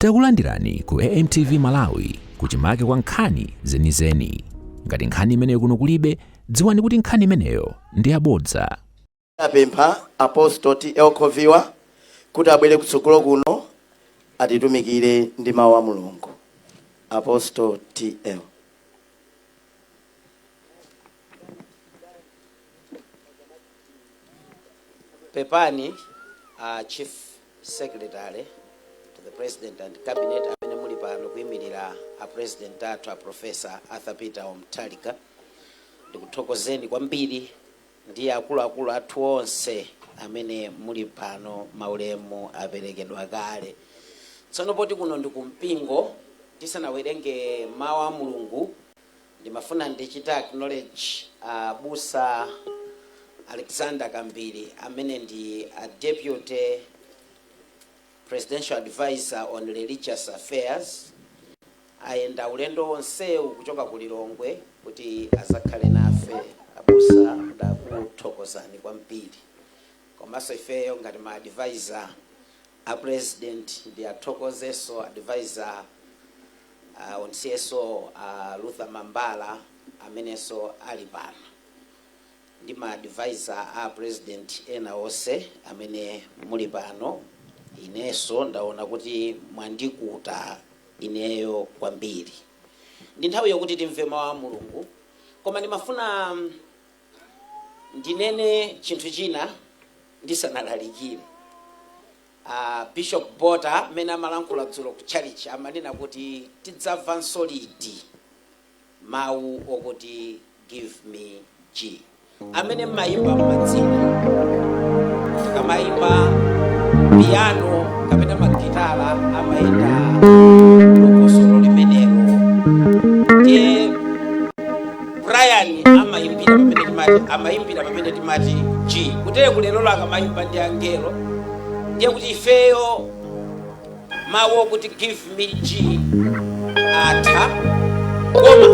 Takulandirani ku AMTV Malawi, kuchimake kwa nkhani zenizeni. Ngati nkhani imeneyo kuno kulibe, dziwani kuti nkhani imeneyo ndi yabodza. Apempha Apostle T.L. Khoviwa kuti abwere kutsogolo kuno atitumikire ndi mawu a Mulungu. Apostle T.L. Pepani, Chief Secretary to the President and Cabinet amene muli pano kuyimirira a President athu, a Professor Arthur Peter Mutharika, ndikuthokozeni kwambiri, ndi akuluakulu athu onse amene muli pano. Maulemu aperekedwa kale. Tsono poti kuno ndi kumpingo, tisanawerenge mawu a Mulungu, ndimafuna ndichita acknowledge Abusa Alexander Kambiri, amene ndi a Deputy Presidential Advisor on Religious Affairs. Ayenda ulendo wonsewu kuchoka ku Lilongwe kuti azakhale nafe. Abusa, ndakuthokozani kwambiri. Komanso ifeyo ngati ma advisor a President, ndi athokozeso advisor on CSO, Luther Mambala, amenenso ali pano, ndi ma advisor a President ena onse amene muli pano. Inenso ndaona kuti mwandikuta ineyo kwambiri. Ndi nthawi yokuti timve mawu a Mulungu, koma ndimafuna ndinene chinthu china ndisanalalikire. Bishop Bota amene amalankhula dzulo ku church amanena kuti tidzamvanso liti mawu okuti "Give me G"? Amene mmayimba mmadzina, tikamayimba piano kapena magitala amayenda dongosolo limenelo. Ndiye Brian amayimbira pamene timati, amayimbira pamene timati G. Kutere kulero akamayimba ndi angelo. Ndiye kuti ifeyo mawu okuti "Give me G" atha, koma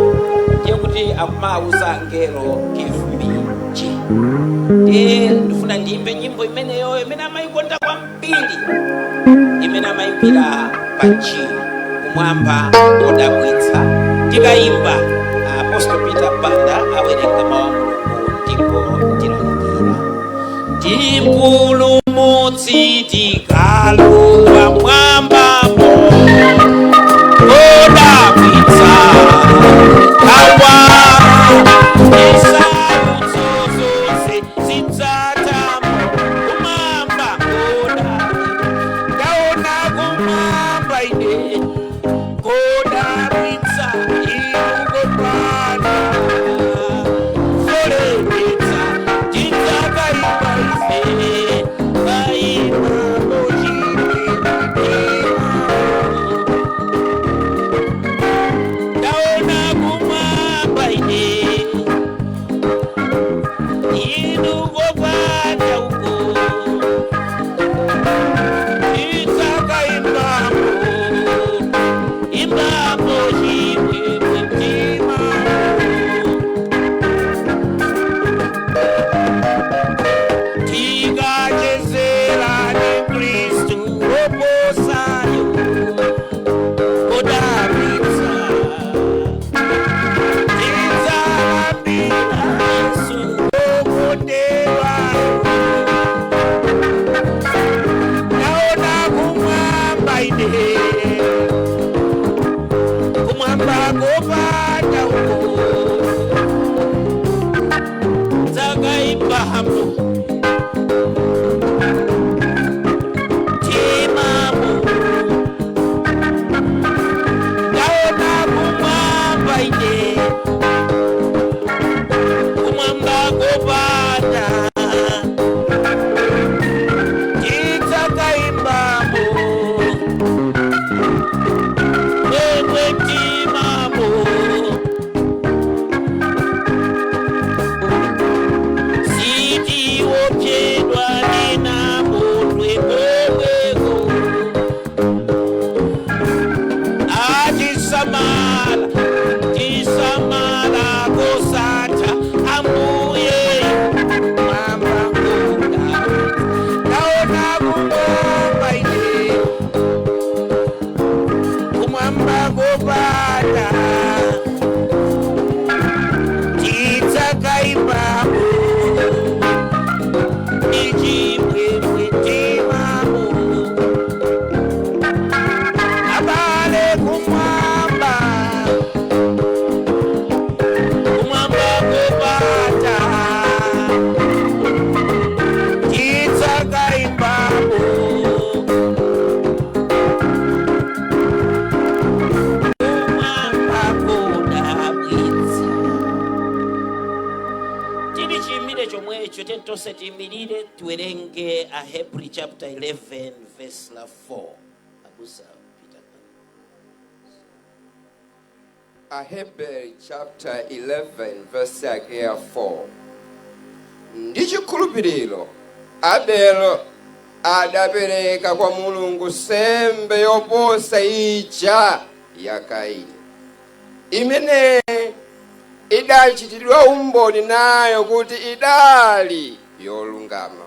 ndiye kuti akumawuza angelo "Give me G". Ndiye ndifuna ndiyimbe nyimbo imeneyo imene amayikonda kwambiri, imene amayimbira pa G, "Kumwamba Kodabwitsa". Tikayimba, Apostle Peter Banda awerenga mawu a Mulungu ndipo ndilalikira. Ndipulumutsi, tikalowa mwambamo kodabwitsa, kawa isautso zonse zidzatamo. Kumwamba kodabwitsa, ndaona kumwamba ine kodabwitsa, ilukopana zolemetsa, tidzakaimba ife, kaimba mochimwe. Ndaona kumwamba ine, inukopanda uko, tidzakaimbamo, imbamo chimwemwe mtimamo. Tikachezera ni Kristu oposayo kodabwitsa, tidzalambira Yesu okondedwayo. Ndaona kumwamba ine, kumwamba kopanda uko, dzakaimbamo timamo. Ndaona kumwamba ine, kumwamba kopanda, tidzakaimbamo mwemwe timamo. Kumwamba kopata tidzakaimbapo ichimwemwe timamo. Abale, kumwamba, kumwamba kopata tidzakaimbapo. Kumwamba kodabwitsa. Tili chiyimire chomwecho, tonse tiyimirire, tiwerenge Ahebri chapter 11 verse la 4. Abusa Peter. Aheberi chapter 11 verse yake ya 4. Ndi chikhulupiriro Abelo adapereka kwa Mulungu sembe yoposa ija ya Kaini, imene idachitidwa umboni nayo kuti idali yolungama,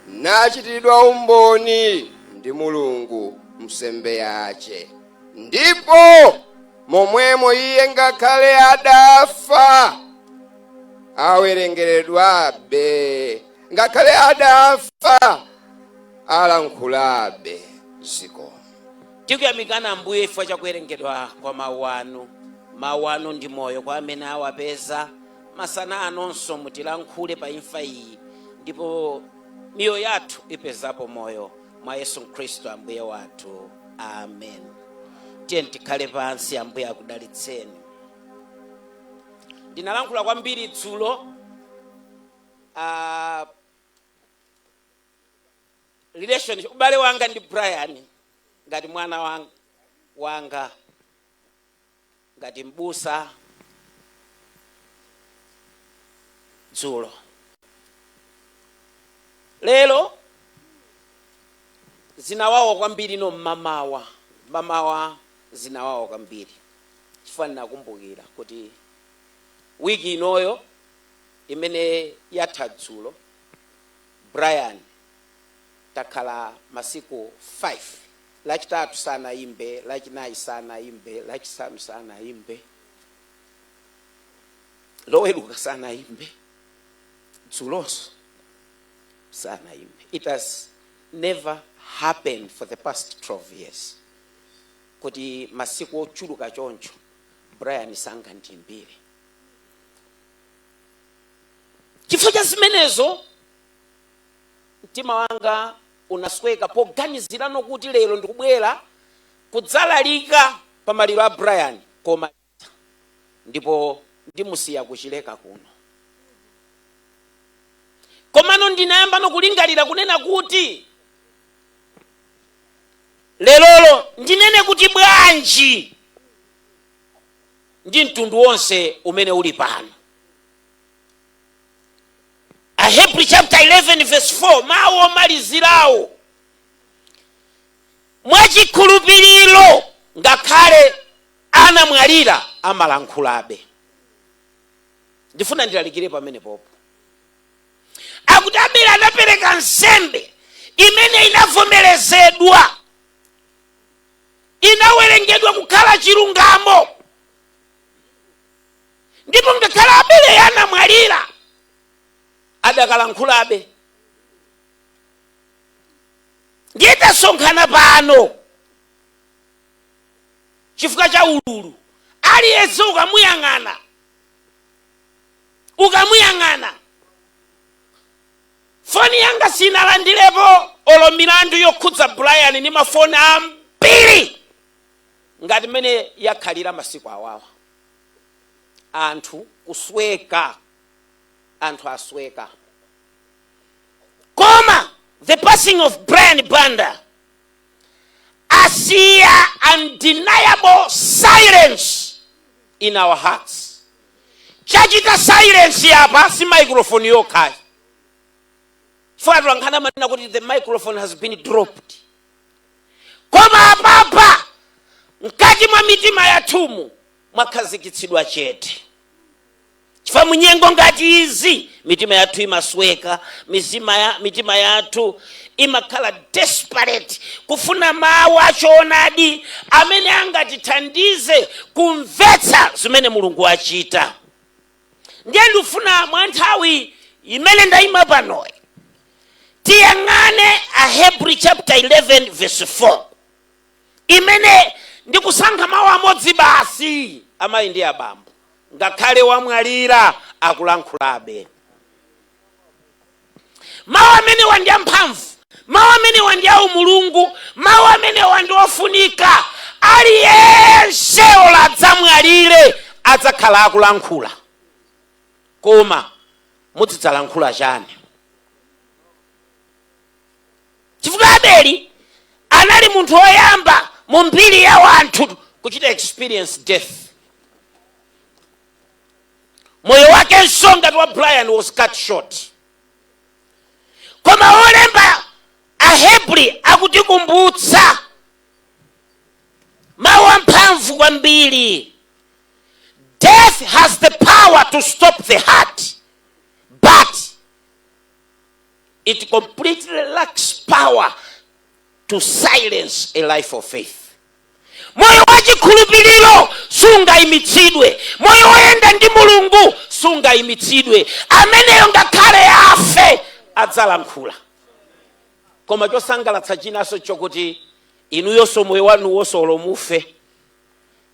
nachitidwa umboni ndi Mulungu msembe yace. Ndipo momwemo iye ngakhale adafa awerengeredwabe, ngakhale adafa alankhulabe. Zikomo. Tikuyamikana, Ambuye, chifukwa chakuwerengedwa kwa mawu anu. Mawu anu ndi moyo kwa amene awapeza. Masana anonso mutilankhule pa imfa iyi, ndipo miyoyo yathu ipezapo moyo mwa Yesu Khristu Ambuye wathu. Amen. Tiye tikhale pansi. Ambuye akudalitseni. Ndinalankhula kwambiri dzulo, relationship, ubale wanga ndi Brian ngati mwana wanga, ngati mbusa dzulo. Lero zinawawa kwambiri no mmamawa, mmamawa zinawawa kwambiri chifukwa ndinakumbukira kuti wiki inoyo imene yatha dzulo, Brian takhala masiku 5. Lachitatu sanayimbe, lachinayi sanayimbe, lachisanu sanayimbe, Loweruka sanayimbe, dzulonso sanayimbe. It has never happened for the past 12 years kuti masiku ochuluka choncho Brian sangandiyimbire. Chifukwa cha zimenezo mtima wanga unasweka poganizirano kuti lero ndikubwera kudzalalika pa maliro a Brian, koma ndipo ndimusiya kuchileka kuno. Komano ndinayambano kulingalira kunena kuti lerolo ndinene kuti bwanji ndi mtundu wonse umene uli pano. Ahebri chapter 11 verse 4, mawu omalizirawo: mwachikhulupiriro ngakhale anamwalira amalankhulabe. Ndifuna ndilalikire pamene popo. Akuti Abele anapereka nsembe imene inavomerezedwa, inawerengedwa kukhala chilungamo, ndipo ngakhale Abele anamwalira adakalankhulabe. Ndiye tasonkhana pano chifukwa cha ululu. Aliyense ukamuyang'ana, ukamuyang'ana, foni yanga sinalandirepo olo milandu yokhudza Brian ndi mafoni ambiri ngati mmene yakhalira masiku awawa. Anthu kusweka, anthu asweka. Koma the passing of Brian Banda asiya undeniable silence in our hearts. Chachita silence apa si microphone yokhayi, chifukwa atolankhani amanena kuti the microphone has been dropped, koma apapa mkati mwa mitima yathumu mwakhazikitsidwa chete, chifukwa Chifukwa munyengo ngati izi mitima yathu imasweka, mitima yathu imakhala desperate kufuna mawu achoonadi amene angatithandize kumvetsa zimene Mulungu achita. Ndiye ndifuna mwa nthawi imene ndayima panoyi tiyang'ane Ahebri chapter 11 verse 4, imene ndikusankha mawu amodzi basi. Amayi ndi abambo, ngakhale wamwalira akulankhulabe. Mawu amenewa ndi amphamvu, mawu amenewa ndi awu Mulungu, mawu amenewa ndi ofunika. Aliyense oladzamwalire adzakhala akulankhula, koma muzidzalankhula chani? Chifukwa Abeli anali munthu woyamba mu mbiri ya wanthu kuchita experience death. Moyo wakenso ngati wa Brian was cut short. Koma olemba Ahebri akutikumbutsa mawu amphamvu kwambiri: death has the power to stop the heart, but it completely lacks power to silence a life of faith. Moyo wachikhulupiriro sungayimitsidwe, moyo woyenda ndi Mulungu sungayimitsidwe. Ameneyo ngakhale afe adzalankhula. Koma chosangalatsa chinanso chokuti inuyonso moyo wanu wonso olomufe,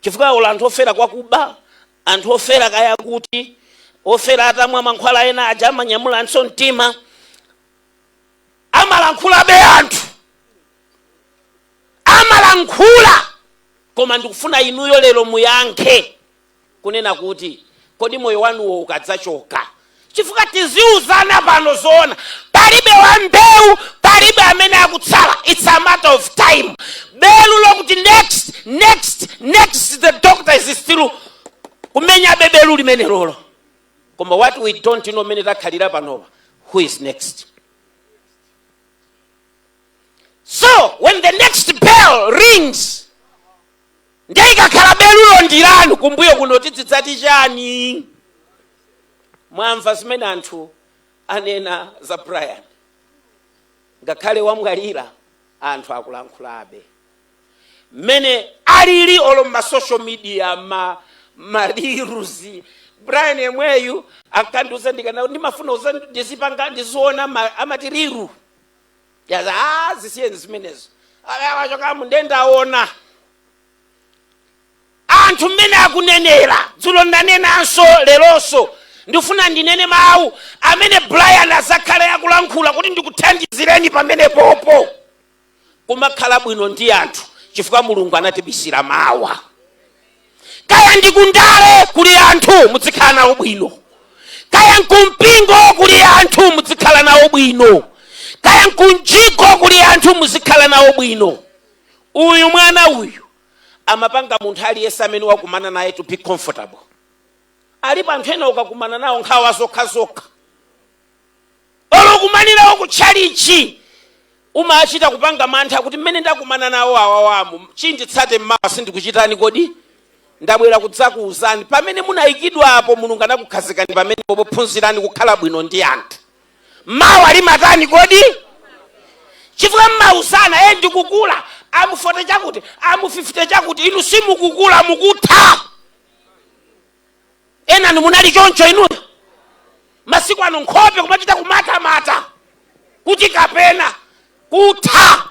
chifukwa ola anthu ofera kwakuba, anthu ofera kaya kuti ofera atamwa mankhwala ena aja amanyamulanso mtima, amalankhulabe, anthu amalankhula. Koma ndikufuna inuyo lero muyankhe kunena kuti, kodi moyo wanuwo ukadzachoka? Chifukwa tiziuzana pano zoona, palibe wambewu, palibe amene akutsala. It's a matter of time. Belu lokuti next, next, next, the doctor is still kumenya belu limene lolo. Koma what we don't know, mene takhalira panopa, who is next? So when the next bell rings, ndiye ikakhala belulo ndilanu kumbuyo kuno, tidzidzati chani? Mwamva zimene anthu anena za Brian. Ngakhale wamwalira, anthu akulankhulabe mmene alili olo ma social media, ma reels. Brian yemweyu ankandiuza, ndikana ndimafuna uza ndizipanga ndiziona amati reel yaza. Ah, zisiyeni zimenezo. Wachokamu ndendaona anthu mmene akunenera. Dzulo ndanenanso, leronso ndifuna ndinene mawu amene Brian azakhale akulankhula kuti ndikuthandizireni pamenepopo kumakhala bwino ndi anthu, chifukwa Mulungu anatibisira mawa. Kaya ndikundale kuli anthu, muzikhala nawo bwino. Kaya nkumpingo kuli anthu, muzikhala nawo bwino. Kaya nkunjiko kuli anthu, muzikhala nawo bwino. Uyu mwana uyu amapanga munthu aliyense amene wakumana naye to be comfortable. Alipo anthu ena ukakumana nawo nkhawa zokhazokha, olokumanirawo kutchalichi umachita kupanga mantha kuti mmene ndakumana nawo awawamu chinditsate mmawa sindikuchitani. Kodi ndabwera kudzakuwuzani, pamene munayikidwapo Mulungu anakukhazikani pamene pophunzirani kukhala bwino ndi anthu. Mawa limatani kodi? Chifukwa mmauzana, e, ndikukula, amu 40 chakuti, amu 50 chakuti. Inu simukukula, mukutha. Enani munali choncho inuyo. Masiku ano nkhope kumachita kumatamata kuti kapena kutha.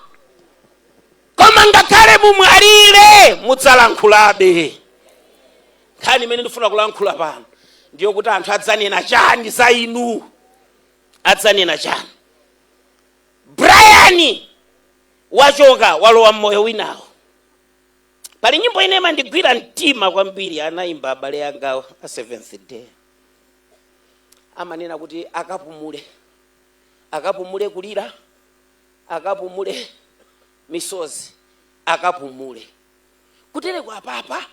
Koma ngakhale mumwalire mudzalankhulabe. Nkhani imene ndifuna kulankhula pano ndiyo kuti anthu adzanena chani za inu? Adzanena chani? Brian wachoka, walowa mmoyo winawo. Pali nyimbo ine imandigwira mtima kwambiri, anayimba abale angawo a Seventh Day. Amanena kuti akapumule, akapumule kulira, akapumule misozi, akapumule kutereko. Apapa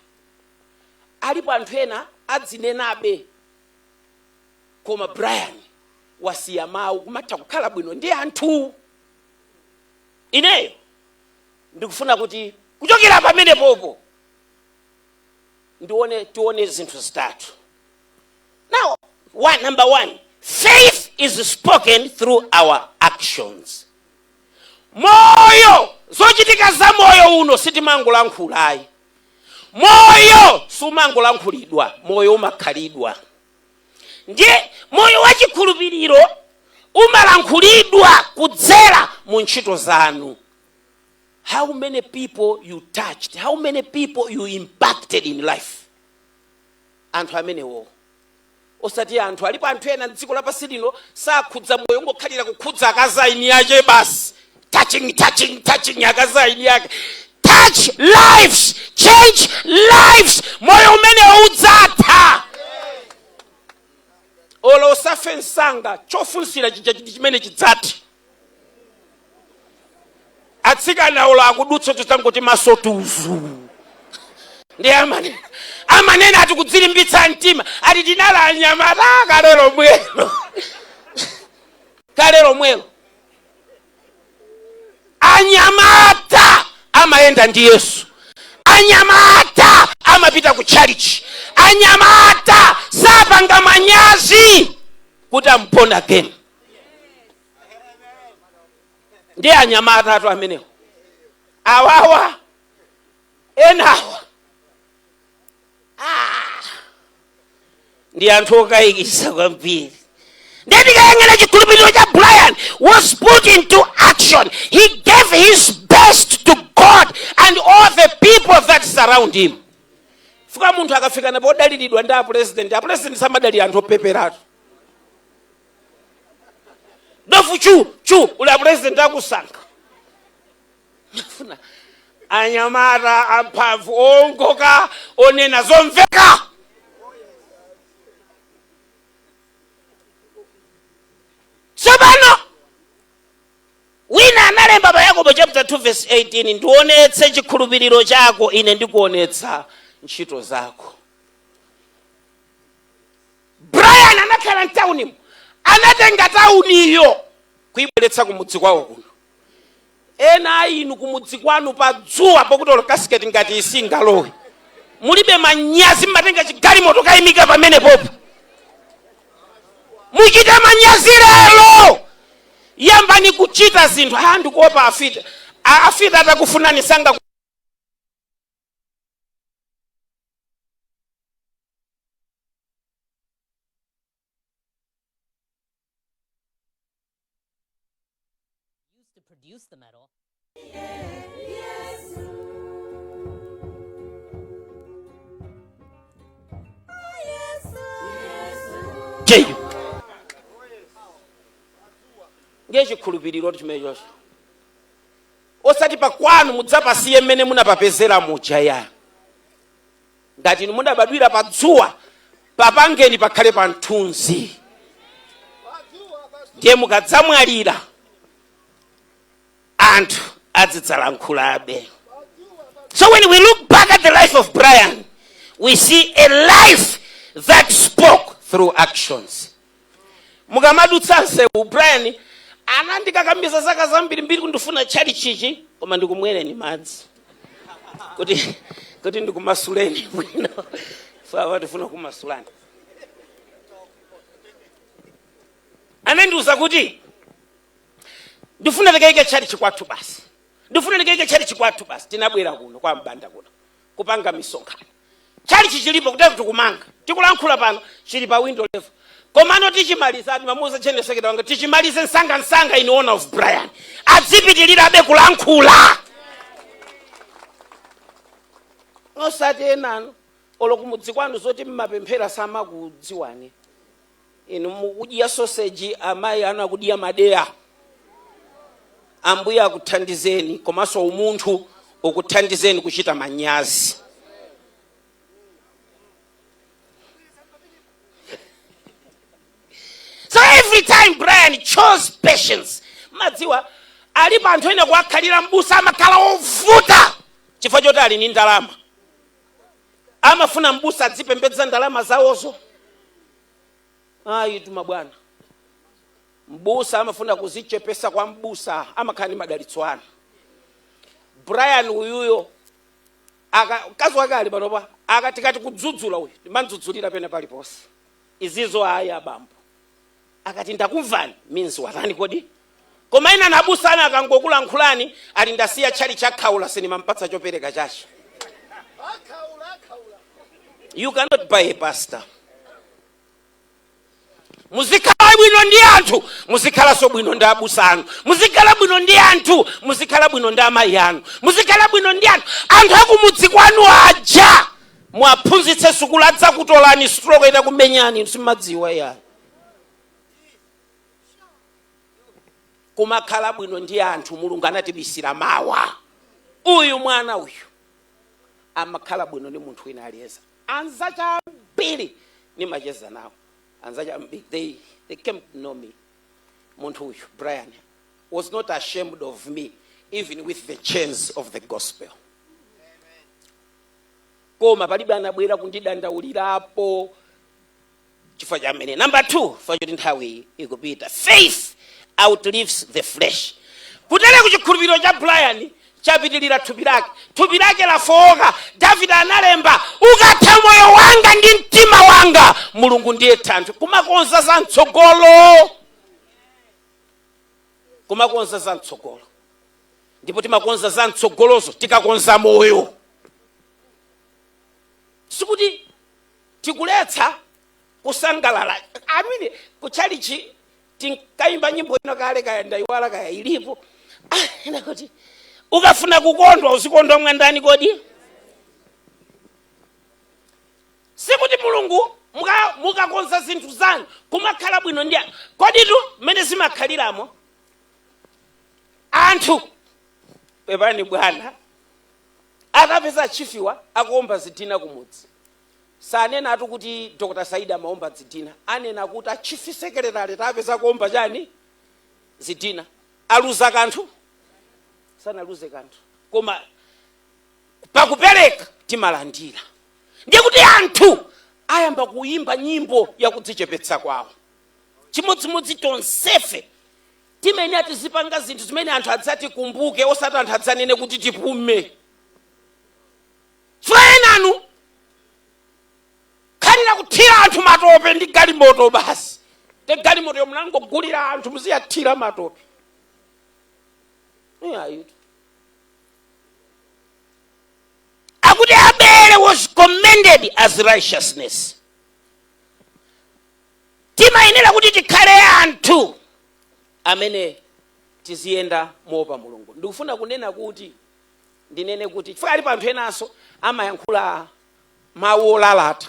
alipo anthu ena adzinenabe, koma Brian wasiya mawu kumatha kukhala bwino ndi anthu. Ineyo ndikufuna kuti kuchokera pamenepopo ndione, tione zinthu zitatu. Now One, number one, faith is spoken through our actions. Moyo, zochitika za moyo uno sitimangolankhulayi. Moyo sumangolankhulidwa, moyo umakhalidwa. Ndiye moyo wachikhulupiriro umalankhulidwa kudzera mu ntchito zanu. How many people you touched, how many people you impacted in life. Anthu amenewo, osati anthu alipo anthu ena mdziko lapansi lino sakhudza moyo, ngokhalira kukhudza akazaini yake basi, touching, touching, touching akazaini yake. Touch lives, change lives. Moyo umenewo udzatha olo usafe msanga. Chofunsira chija chiti chimene chidzathe. Atsikana olo akudutsa chitangoti maso tuzu, ndi amanena amanena ati kudzilimbitsa mtima, ati tinali anyamata kale lomwelo, kale lomwelo. Anyamata amayenda ndi Yesu, anyamata amapita ku chalichi, anyamata sapanga manyazi kuti am born again. Ndi anyamata atu amenewo. Awawa enawa, ah, ndi anthu okayikisa kwambiri. Ndiye tikayang'ana chikhulupiriro cha Brian was put into action. He gave his best to God and all the people that surround him. Fuka munthu akafika napo odaliridwa ndi apresident, apresident samadalira anthu opeperatu. Dofu chu chu uli apresident akusankha funa anyamata amphamvu, owongoka, onena zomveka. Tsopano wina analemba pa Yakobo chapter 2 verse 18, "Ndionetse chikhulupiriro chako, ine ndikuonetsa ntchito zako." Brian anakhala mtaunimo, anatenga tauniyo kuibweretsa kumudzi kwawo kuno. Ena a inu kumudzi kwanu pa dzuwa pokuti olo kasiketi ngati isingalowe, mulibe manyazi, mmatenga chigalimoto kayimika pamene popo. Muchite manyazi lero. Yambani kuchita zinthu. Ah, ndikuopa afita. Afita atakufunani sanga. Used to produce the metal. Jeyo ndiye chikhulupiriro chimenecho, osati pakwanu mudzapasiye mmene munapapezera muja ya. Ngati inu mudabadwira pa dzuwa, papangeni pakhale pa mthunzi. Ndiye mukadzamwalira anthu azidzalankhulabe. So when we look back at the life of Brian, we see a life that spoke through actions. Mukamadutsa msewu, Brian anandikakamiza zaka zambirimbiri kundifuna chali chichi, koma ndikumwereni madzi kuti ndikumasuleni bwino. Fawa tifuna kumasulani. Anandiuza kuti ndifuna ndikayike chali chikwathu basi, ndifuna ndikayike chali chikwathu basi. Tinabwera kuno kwa Mbanda kuno kupanga misonkhano. Chali chichilipo kuti tikumanga, tikulankhula pano chili pa window level, komano tichimaliza. Mamuza general secretary wanga tichimalize msangamsanga in honor of Brian, adzipitirirabe kulankhula. Osati enano olo kumudzi kwanu zoti mmapemphera samakudziwani. Inu mukudya sausage, amayi anu akudya madeya. Ambuye akuthandizeni, komanso umunthu ukuthandizeni kuchita manyazi. So every time Brian chose patience. Madziwa alipo anthu ena kuwakhalira mbusa amakhala ovuta chifukwa choti ali ndi ndalama, amafuna mbusa adzipembedza ndalama zawozo. Ayi tuma bwana, mbusa amafuna kuzichepesa kwa mbusa, amakhala ndi madalitso anu. Brian uyuyo aka mkazi wake ali panopa, akatikati kudzudzula uyu timadzudzulira pena paliponse. Izizo ayi abambo. Akati ndakumvani means watani kodi? Koma ena abusa ana akangokulankhulani ali ndasiya tchali chakhaula, sinimampatsa chopereka chache. You cannot buy a pastor. Muzikhala bwino ndi anthu, muzikhalanso bwino ndi abusa anu, muzikhala bwino ndi anthu, muzikhala bwino ndi amayi anu, muzikhala bwino ndi anthu. Anthu akumudzi kwanu aja mwaphunzitse sukulu, adzakutolani stroke itakumenyani, simadziwa yayi. Kumakhala bwino ndi anthu, Mulungu anatibisira mawa. Uyu mwana uyu amakhala bwino ndi munthu wina aliyense. Anzacha ambiri nimacheza nawo, anzacha ambiri they came to know me. Munthu uyu Brian was not ashamed of me, even with the chains of the gospel. Koma palibe anabwera kundidandaulirapo chifukwa cha amene. Number 2, chifukwa choti nthawi ikupita, faith outlives the flesh. Kutere kuchikhulupiriro cha Brian chapitilira thupi lake, thupi lake lafowoka. Davide analemba, ukatha moyo wanga ndi mtima wanga, Mulungu ndiye thanthwe. Kumakonza za mtsogolo, kumakonza za mtsogolo. Ndipo timakonza za mtsogolozo tikakonza moyo. Sikuti tikuletsa kusangalala. Amene kuchalichi tinkayimba nyimbo ino kale, kaya ndayiwala kaya ilipo, kuti ukafuna kukondwa uzikondwa mwandani kodi? Sikuti Mulungu mukakonza zinthu zanu kumakhala bwino ndi anthu. Koditu mmene zimakhaliramo anthu, pepani bwana, atapeza chifiwa akuomba zidina kumudzi, sanena atu kuti Dr. Saidi amaomba zidina, anena kuti a chief secretary tapeza kuomba chani zidina. Aluza kanthu? Sanaluze kanthu. Koma pakupereka timalandira. Ndiye kuti anthu ayamba kuyimba nyimbo yakudzichepetsa kwawo. Chimodzimodzi tonsefe timene atizipanga zinthu zimene anthu adzatikumbuke, osati anthu adzanene kuti tipume. Enanu khalira kuthira anthu matope ndi galimoto basi. Te galimoto yomwe mnangogulira anthu muziyathira matope. Ayitu. Akuti Abele was commended as righteousness. Timayenera kuti tikhale anthu amene tiziyenda moopa Mulungu. Ndikufuna kunena kuti ndinene kuti chifukwa alipo anthu enanso amayankhula mawu olalata,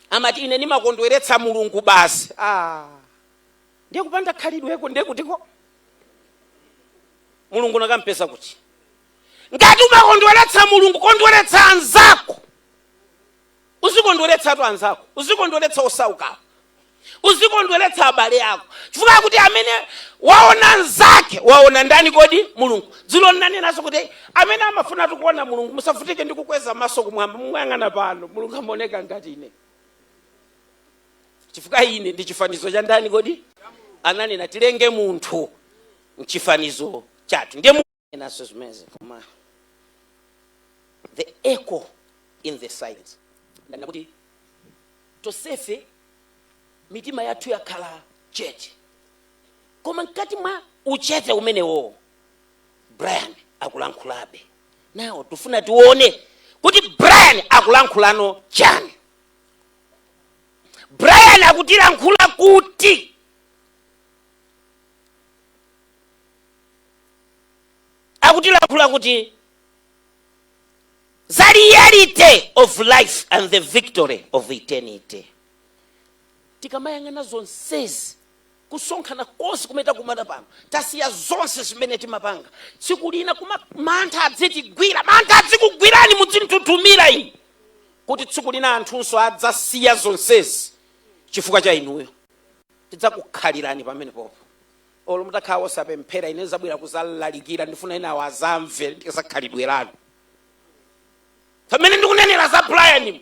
amati ine ndimakondweretsa Mulungu basi. Ndiye kupanda khalidweko, ndiye kutiko Mulungu nakampeza kuti? Ngati umakondweretsa Mulungu, kondweretsa anzako. Uzikondweretsatu anzako, uzikondweretsa osaukawo, uzikondweretsa abale ako, chifukwa kuti amene waona anzake waona ndani kodi? Mulungu. Dzulo ndinanenaso kuti amene amafuna kuona Mulungu, musavutike ndi kukweza maso kumwamba, muyang'ana pano, Mulungu amaoneka ngati ine, chifukwa ine ndi chifanizo cha ndani kodi? Ananena tilenge munthu mchifanizo chathu. Ndiye naso zimene koma the echo in the silence. Ndanena kuti tonsefe mitima yathu yakhala chete, koma mkati mwa uchete umenewo Brian akulankhulabe nawo. Tifuna tione kuti Brian akulankhulano chani. Brian akutilankhula kuti the reality of life and the victory of eternity. Tikamayang'ana zonsezi, kusonkhana konse kumene takumana pano, tasiya zonse zimene timapanga, tsiku lina kuma mantha adzitigwira, mantha adzikugwirani, mudzintutumira inu kuti tsiku lina anthunso adzasiya zonsezi chifukwa cha inuyo. Tidzakukhalirani pamene popo. Olo mutakhala osapemphera, ine zabwera kuzalalikira, ndifuna ena awo azamve ndikazakhalidwerano. Pamene ndikunenera za Brian,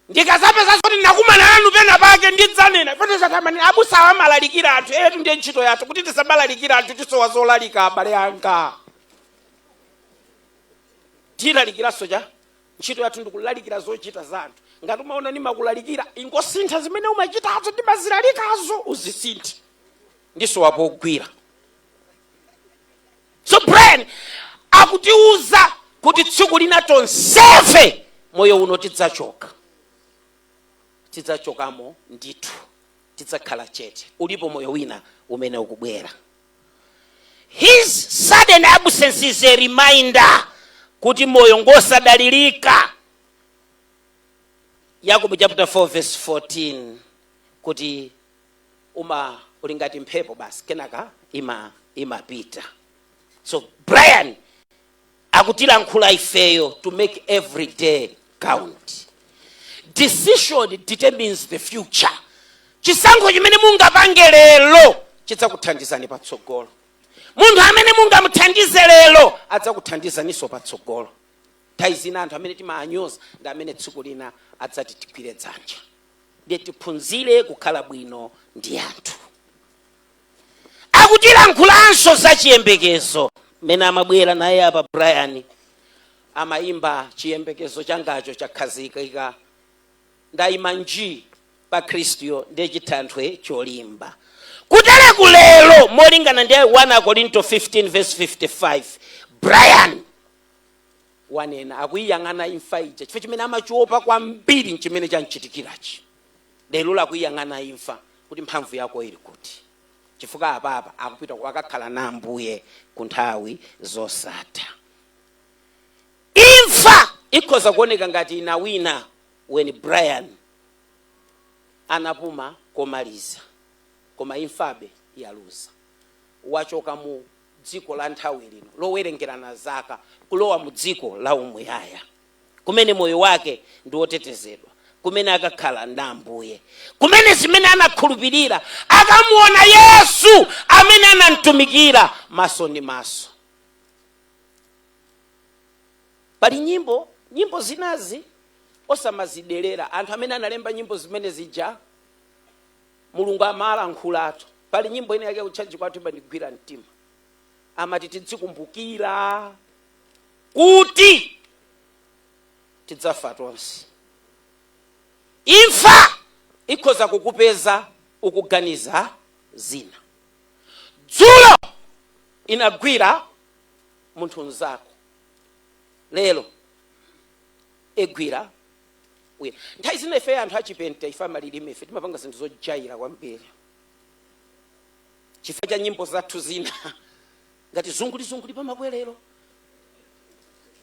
ndikazapeza zoti ndakumana nanu pena pake, ndidzanena pete abusa amalalikira anthu etu, ndiye ntchito yathu kuti tisamalalikira anthu, tisowa zolalika. Abale anga, tilalikiranso cha Ntchito yathu ndikulalikira zochita za anthu. Ngati umaona ndimakulalikira, ingosintha zimene umachitazo ndi mazilalikazo, uzisinthe ndiso wapogwira. So Brian akutiuza kuti tsiku lina tonsefe moyo uno tidzachoka, tidzachokamo ndithu, tidzakhala chete. Ulipo moyo wina umene ukubwera. His sudden absence is a reminder kuti moyo ngosadalirika. Yakobo chapter 4 verse 14 kuti uma uli ngati mphepo basi, kenaka imapita. So Brian akutilankhula ifeyo to make every day count. Decision determines the future. Chisankho chimene mungapange lero chidzakuthandizani patsogolo. Munthu amene mungamuthandize lero adzakuthandizaninso patsogolo. Nthawi zina anthu amene timaanyoza ndi amene tsiku lina adzati tigwire dzanja. Ndiye tiphunzire kukhala bwino ndi anthu. Akutilankhulanso za chiyembekezo. Mmene amabwera naye apa, Brian amayimba, "Chiyembekezo changacho chakhazikika, ndayima nji pa Khristuyo, ndiye chithanthwe cholimba." Kutereku lero, molingana ndi 1 Korinto 15 verse 55, Brian wanena akuyiyang'ana imfa ija, chifukwa chimene amachiopa kwambiri nchimene chamchitikirachi. Lero lakuyiyang'ana imfa kuti mphamvu yako ili kuti, chifukwa apapa akupita akakhala na Ambuye ku nthawi zosatha. Imfa ikhoza kuoneka ngati inawina when Brian anapuma komaliza, koma imfabe yaluza. Wachoka mu dziko la nthawi lino lowerengerana zaka kulowa mu dziko la umuyaya, kumene moyo wake ndi wotetezedwa, kumene akakhala ndi Ambuye, kumene zimene anakhulupirira akamuona Yesu amene anamtumikira maso ndi maso. Pali nyimbo, nyimbo zinazi osamazidelera. Anthu amene analemba nyimbo zimene zija, Mulungu amalankhulatu. Pali nyimbo ina yake kutchaji kwathu imandigwira mtima, amati tidzikumbukira kuti tidzafa tonse. Imfa ikhoza kukupeza ukuganiza zina. Dzulo inagwira munthu mnzako, lero igwira wina. Nthawi zina ife anthu achipente, ife amalilime, ife timapanga zinthu zojaira kwambiri chifukwa cha nyimbo zathu zina, ngati "Zungulizunguli pamakwerero",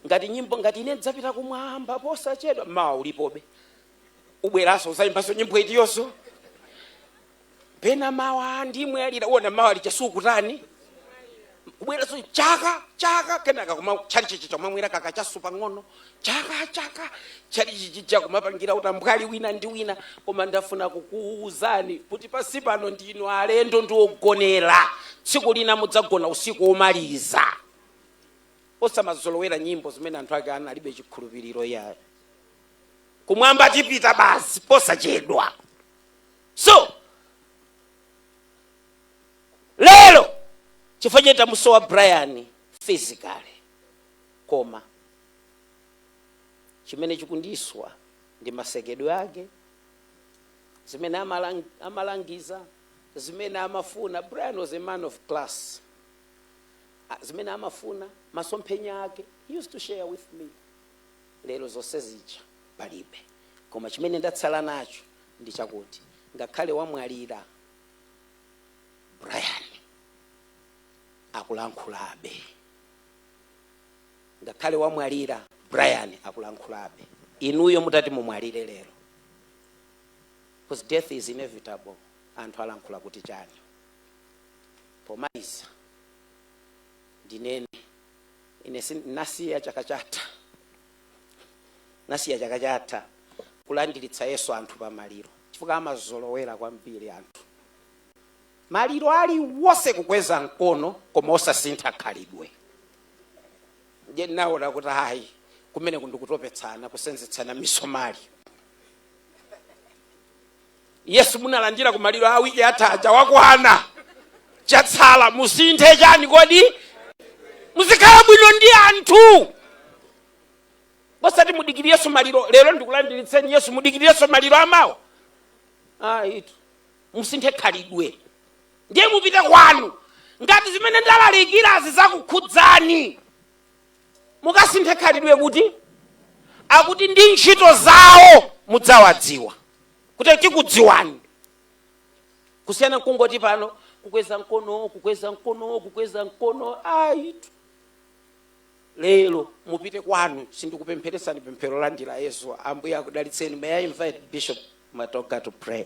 ngati nyimbo ngati "Ine ndidzapita kumwamba posachedwa". Mawa ulipobe, ubweranso uzayimbanso nyimbo itiyonso. Pena mawa ndimwe alira, uona mawa lija sukutani, kubweranso chaka chaka, kenaka kuma chalichichi chomamwera kakachasu pang'ono, chaka chaka chalichichi kumapangira utambwali wina ndi wina. Koma ndafuna kukuwuzani kuti pasi pano ndinu alendo ndi ogonera. Tsiku lina mudzagona usiku womaliza. Osamazolowera nyimbo zimene anthu ake analibe chikhulupiriro yayo. Kumwamba tipita basi posachedwa. So lero chifukwa chete tamusowa Brian physically, koma chimene chikundiswa ndi masekedwe ake, zimene amalangiza, zimene amafuna. Brian was a man of class. Ah, zimene amafuna, masomphenya ake, he used to share with me. Lero zonse zija palibe, koma chimene ndatsala nacho ndi chakuti ngakhale wamwalira, Brian akulankhulabe. Ngakhale wamwalira, Brian akulankhulabe. Inuyo mutati mumwalire lero, because death is inevitable, anthu alankhula kuti chani? Pomaliza ndinene, ine nasiya chaka chatha, nasiya chaka chatha kulandiritsa Yesu anthu pamaliro, chifukwa amazolowera kwambiri anthu maliro aliwonse kukweza mkono koma osasintha khalidwe. Ndiye ndinaona kuti hayi, kumene kundikutopetsana, kusenzetsana misomali. Yesu munalandira kumaliro a wiki athaja wakwana, chatsala musinthe chani? Kodi muzikhala bwino ndi anthu? Osati mudikirirenso maliro. Lero ndikulandiritseni Yesu, mudikirirenso maliro amawa? Ayitu, musinthe khalidwe, ndiye mupite kwanu. Ngati zimene ndalalikirazi zakukhudzani, mukasinthe khalidwe, kuti akuti ndi ntchito zawo mudzawadziwa, kuti tikudziwani. Kusiyana nkungoti pano kukweza mkono, kukweza mkono, kukweza mkono. Ayitu, lero mupite kwanu. Sindikupempheresani pemphero landira Yesu. Ambuye akudalitseni. May I invite Bishop Matoka to pray?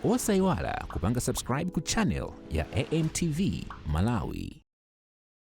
Osayiwala kupanga subscribe ku channel ya AMTV Malawi.